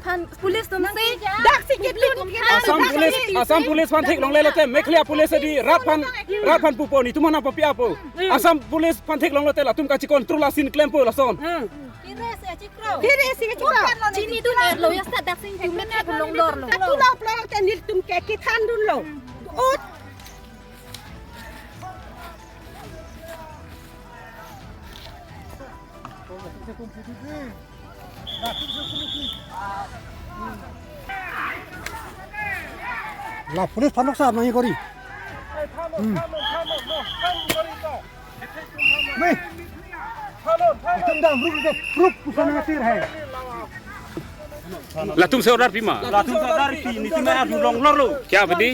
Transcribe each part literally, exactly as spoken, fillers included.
Phan police atum si dak si kipi atum Assam dak si police, kipi. Assam police aphan theklongle lote Meghalaya police adi rat aphan, rat aphan pupo, netum aphan papi apo. Assam police aphan theklong lote latum kachi control asin klempo lason. Hmm. Kiri si chikro. Kiri si chikro. Chini dun er lo, ya sa dak si tum ke thek long dor lo. Katulo plong te nelitum ke kethan dunlo. Ut. La police aphan noksa nangji kori. Hmm. Nahi. Ekdom dam, ruk, ruk, ruk, pusana tir hai. Latum si order pi ma? Latum si order pi, netum arjulong lor lo. Kya bedi?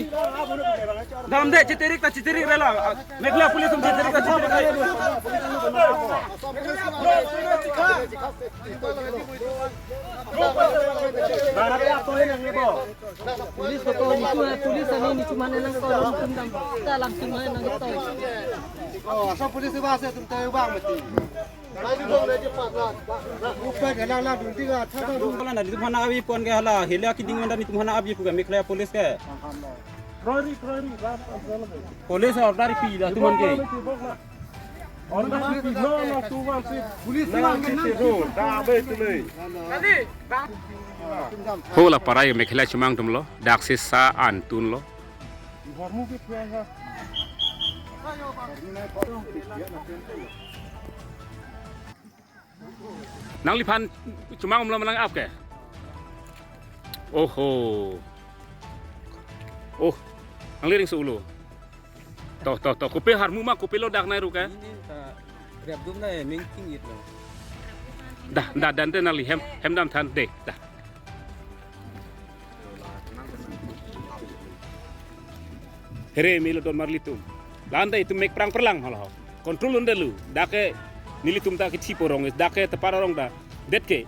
Dam de, chitirik ta chitirik rela. Meghalaya police atum chitirik ta chitirik rela. Police ko to, netum, police ani netum aphan nangkoi, netum dam. Ta latum aphan nangkoi. Oh, Assam police ba se tum tayo bang mati. Upai ke lang lang dun tiga, tha tha dun. Hala na netum aphan abi pon ke hala, hila keding manda netum aphan abi pu ke Meghalaya police ke. Rori, rori, ram, ram, ram. Police order pi latum aphan ke. Police lang menang. Ho la parai Meghalaya chomang atum lo, dak si sa an tun lo. Nangliphan chomang umlo ma lang ap ke? Oho. Oh, nangli ring su ulo. To, to, to. Kopi harmu ma, kopi lo dak nai ru ke? Ini ta rep dum na, eh, mingking it lo. Dah, dah, dan te nangli hem, hem dam than de, dah. Here milo don marli tum. Lanta itum mek prang perlang halo. Control unde lo. Dak ke nelitum ta kithi porong, dak ke tepar arong ta. Det ke.